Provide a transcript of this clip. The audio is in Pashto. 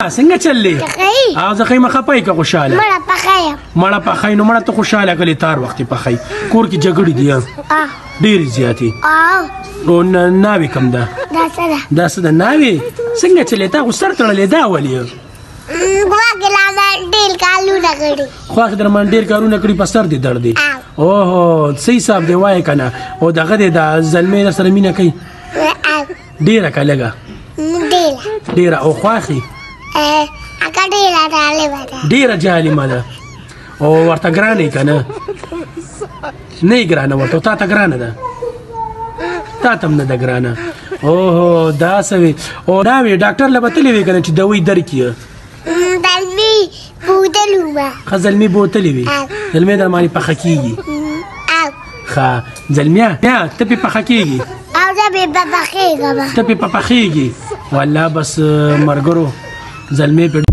څنګه چلې؟ او زه خیمه خپای که خوشاله؟ مړه پخی. مړه پخی؟ نو مړه ته خوشاله کلی تار وخت پخی. کور کې جګړې دي ډېرې زیاتې. نو ناوې کم ده؟ دا څه ده؟ دا څه ده ناوې؟ څنګه چلې؟ تا خو سر تړلی دا ولې؟ خواښې لا ډېر کارونه کړي. خواښې در باندې ډېر کارونه کړي، په سر دې درد دی. اوهو صحیح صاحب دی وایې که نه؟ او دغه دی دا زلمی در سره مینه کوي ډېره که لږه؟ ډېره. ډېره. او خواښې؟ هغه ډېره جالبه ده. ډېره جالبه ده. او ورته ګرانه یې که نه؟ نه یې ګرانه ورته. تا ته ګرانه ده؟ تا ته هم نه ده ګرانه. اوهو دا څه وي؟ او دا وي ډاکټر له به تللی وې که نه چې دوی درکړي؟ زلمي بوتلو وه. ښه زلمي بوتلې وي. زلمی در باندې پخه کېږي. ښه زلمیه ته پې پخه کېږي؟ او زه پې پخېږم. ته پې پخېږي؟ والله بس مرګرو زلمی پې